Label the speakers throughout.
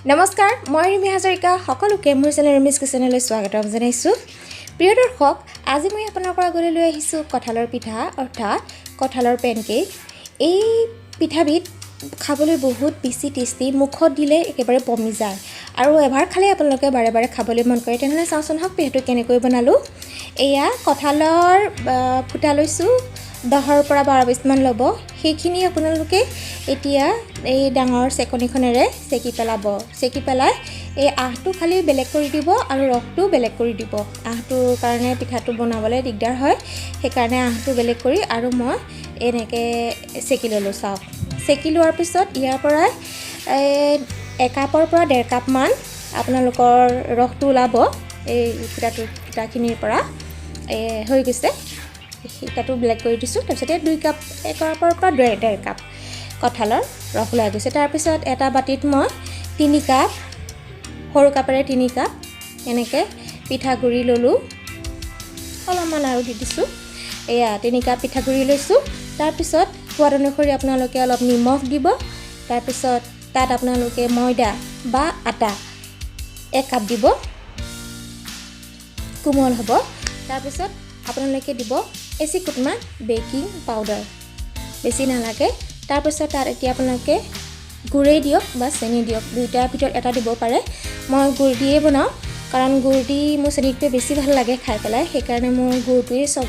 Speaker 1: নমস্কাৰ, মই ৰিমি হাজৰিকা। সকলোকে মোৰ চেনেল ৰিমিজ কিচেনলৈ স্বাগতম জনাইছোঁ। প্ৰিয় দৰ্শক, আজি মই আপোনালোকৰ আগলৈ লৈ আহিছোঁ কঁঠালৰ পিঠা, অৰ্থাৎ কঁঠালৰ পেনকেক। এই পিঠাবিধ খাবলৈ বহুত বেছি টেষ্টি, মুখত দিলে একেবাৰে পমি যায় আৰু এবাৰ খালে আপোনালোকে বাৰে বাৰে খাবলৈ মন কৰে। তেনেহ'লে চাওঁচোন আহক পিঠাটো কেনেকৈ বনালোঁ। এয়া কঁঠালৰ ফুটা লৈছোঁ, 10ৰ পৰা 12 পিচমান ল'ব। সেইখিনি আপোনালোকে এতিয়া এই ডাঙৰ চেকনিখনেৰে চেকি পেলাব। চেকি পেলাই এই আঁহটো খালি বেলেগ কৰি দিব আৰু ৰসটো বেলেগ কৰি দিব। আঁহটোৰ কাৰণে পিঠাটো বনাবলৈ দিগদাৰ হয়, সেইকাৰণে আঁহটো বেলেগ কৰি আৰু মই এনেকৈ চেকি ল'লোঁ। চাওক, চেকি লোৱাৰ পিছত ইয়াৰ পৰাই একাপৰ পৰা ডেৰ কাপমান আপোনালোকৰ ৰসটো ওলাব। এই ফুটাটো ফুটাখিনিৰ পৰা এই হৈ গৈছে, তাতো বেলেগ কৰি দিছোঁ। তাৰপিছতে 2 কাপ, একাপৰ পৰা ডেৰ কাপ কঁঠালৰ ৰস ওলাই গৈছে। তাৰপিছত এটা বাতিত মই 3 কাপ, সৰু কাপেৰে 3 কাপ এনেকৈ পিঠাগুড়ি ল'লোঁ। অলপমান আৰু দি দিছোঁ। এয়া 3 কাপ পিঠাগুড়ি লৈছোঁ। তাৰপিছত সোৱাদ অনুসৰি আপোনালোকে অলপ নিমখ দিব। তাৰপিছত তাত আপোনালোকে ময়দা বা আটা 1 কাপ দিব, কোমল হ'ব। তাৰপিছত আপোনালোকে দিব এচিকুটমান বেকিং পাউডাৰ, বেছি নালাগে। তাৰপিছত তাত এতিয়া আপোনালোকে গুড়েই দিয়ক বা চেনি দিয়ক, দুয়োটাৰ ভিতৰত এটা দিব পাৰে। মই গুড় দিয়ে বনাওঁ, কাৰণ গুড় দি মোৰ চেনিতকৈ বেছি ভাল লাগে খাই পেলাই। সেইকাৰণে মোৰ গুড়টোৱেই চব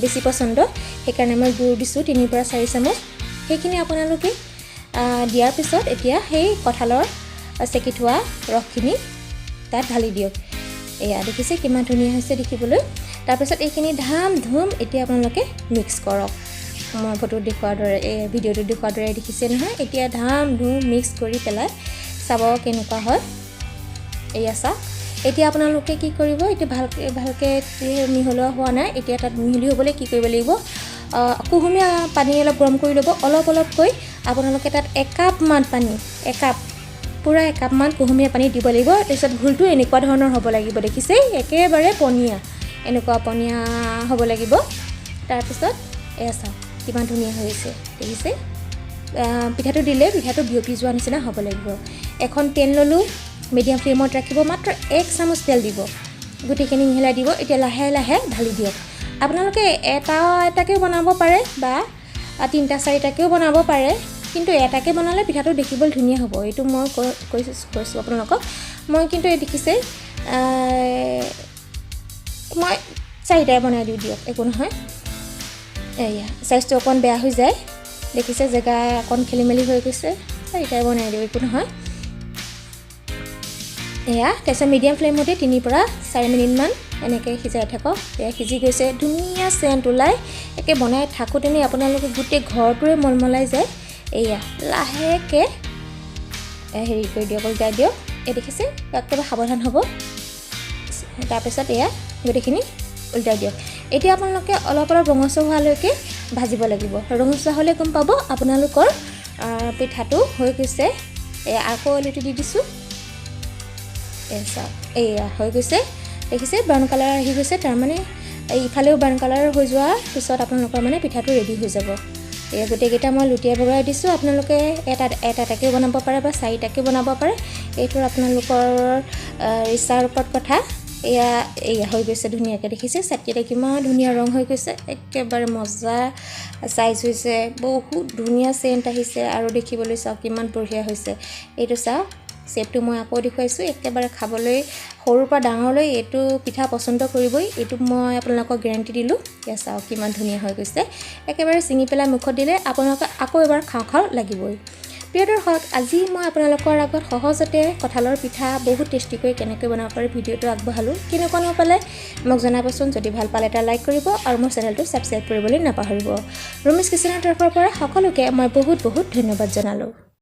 Speaker 1: বেছি পচন্দ। সেইকাৰণে মই গুড় দিছোঁ 3ৰ পৰা 4 চামুচ। সেইখিনি আপোনালোকে দিয়াৰ পিছত এতিয়া সেই কঁঠালৰ চেকি থোৱা ৰসখিনি তাত ঢালি দিয়ক। এয়া দেখিছে, কিমান ধুনীয়া হৈছে দেখিবলৈ। তাৰপিছত এইখিনি ধাম ধুম এতিয়া আপোনালোকে মিক্স কৰক, মই ফটোত দেখুওৱাৰ দৰে, এই ভিডিঅ'টোত দেখুওৱাৰ দৰে। দেখিছে নহয়? এতিয়া ধাম ধুম মিক্স কৰি পেলাই চাব কেনেকুৱা হয়। এয়া চাওক, এতিয়া আপোনালোকে কি কৰিব? এতিয়া ভালকৈ ভালকৈ মিহলোৱা হোৱা নাই। এতিয়া তাত মিহলি হ'বলৈ কি কৰিব লাগিব? কুহুমীয়া পানী অলপ গৰম কৰি ল'ব। অলপ অলপকৈ আপোনালোকে তাত একাপমান পানী, একাপ, পূৰা একাপমান কুহুমীয়া পানী দিব লাগিব। তাৰপিছত ঘোলটো এনেকুৱা ধৰণৰ হ'ব লাগিব, দেখিছেই, একেবাৰে পনীয়া, এনেকুৱা পনীয়া হ'ব লাগিব। তাৰপিছত এয়া চাওক, কিমান ধুনীয়া হৈছে, দেখিছে? পিঠাটো দিলে পিঠাটো বিয়পি যোৱা নিচিনা হ'ব লাগিব। এখন পেন ল'লোঁ, মিডিয়াম ফ্লেমত ৰাখিব, মাত্ৰ 1 চামুচ তেল দিব, গোটেইখিনি মিহলাই দিব। এতিয়া লাহে লাহে ঢালি দিয়ক। আপোনালোকে এটা এটাকৈও বনাব পাৰে বা তিনিটা চাৰিটাকৈও বনাব পাৰে, কিন্তু এটাকৈ বনালে পিঠাটো দেখিবলৈ ধুনীয়া হ'ব। এইটো মই কৈছোঁ কৈছোঁ আপোনালোকক। মই কিন্তু এই দেখিছে, মই চাৰিটাই বনাই দিওঁ, দিয়ক, একো নহয়। এয়া চাইজটো অকণ বেয়া হৈ যায়, দেখিছে, জেগা অকণ খেলি মেলি হৈ গৈছে। চাৰিটাই বনাই দিওঁ, একো নহয়। এয়া তাৰপিছত মিডিয়াম ফ্লেমতে 3ৰ পৰা 4 মিনিটমান এনেকৈ সিজাই থাকক। এয়া সিজি গৈছে, ধুনীয়া চেণ্ট ওলাই। একে বনাই থাকোঁতেনে আপোনালোকে গোটেই ঘৰটোৱে মলমলাই যায়। এয়া লাহেকৈ হেৰি কৰি দিয়ক, উল্টাই দিয়ক। এই দেখিছে, একেবাৰে সাৱধান হ'ব। তাৰপিছত এয়া গোটেইখিনি উল্টাই দিয়ক। এতিয়া আপোনালোকে অলপ অলপ ৰঙচুৱা হোৱালৈকে ভাজিব লাগিব। ৰঙচুৱা হ'লে গম পাব আপোনালোকৰ পিঠাটো হৈ গৈছে। এয়া আকৌ আলুটো দি দিছোঁ। এয়া চাওক, এয়া হৈ গৈছে, দেখিছে, ব্ৰাউন কালাৰ আহি গৈছে। তাৰমানে ইফালেও ব্ৰাউন কালাৰ হৈ যোৱাৰ পিছত আপোনালোকৰ মানে পিঠাটো ৰেডি হৈ যাব। এয়া গোটেইকেইটা মই লুটিয়াই বগৰাই দিছোঁ। আপোনালোকে এটা এটা এটাকৈও বনাব পাৰে বা চাৰিটাকৈও বনাব পাৰে, এইটো আপোনালোকৰ ইচ্ছাৰ ওপৰত কথা। এয়া এয়া হৈ গৈছে ধুনীয়াকৈ, দেখিছে, ছাইডকেইটা কিমান ধুনীয়া ৰং হৈ গৈছে, একেবাৰে মজা চাইজ হৈছে, বহুত ধুনীয়া চেণ্ট আহিছে আৰু দেখিবলৈ চাওক কিমান বঢ়িয়া হৈছে। এইটো চাওক, শ্বেপটো মই আকৌ দেখুৱাইছোঁ। একেবাৰে খাবলৈ সৰুৰ পৰা ডাঙৰলৈ এইটো পিঠা পচন্দ কৰিবই, এইটো মই আপোনালোকক গেৰেণ্টি দিলোঁ। এয়া চাওক, কিমান ধুনীয়া হৈ গৈছে। একেবাৰে ছিঙি পেলাই মুখত দিলে আপোনালোকে আকৌ এবাৰ খাওঁ খাওঁ লাগিবই। প্ৰিয় দৰ্শক, আজি মই আপোনালোকৰ আগত সহজতে কঁঠালৰ পিঠা বহুত টেষ্টিকৈ কেনেকৈ বনাব পাৰি ভিডিঅ'টো আগবঢ়ালোঁ। কেনেকুৱানো পালে মোক জনাবচোন। যদি ভাল পালে এটা লাইক কৰিব আৰু মোৰ চেনেলটো ছাবস্ক্ৰাইব কৰিবলৈ নাপাহৰিব। ৰুমিজ কিচেনৰ তৰফৰ পৰা সকলোকে মই বহুত বহুত ধন্যবাদ জনালোঁ।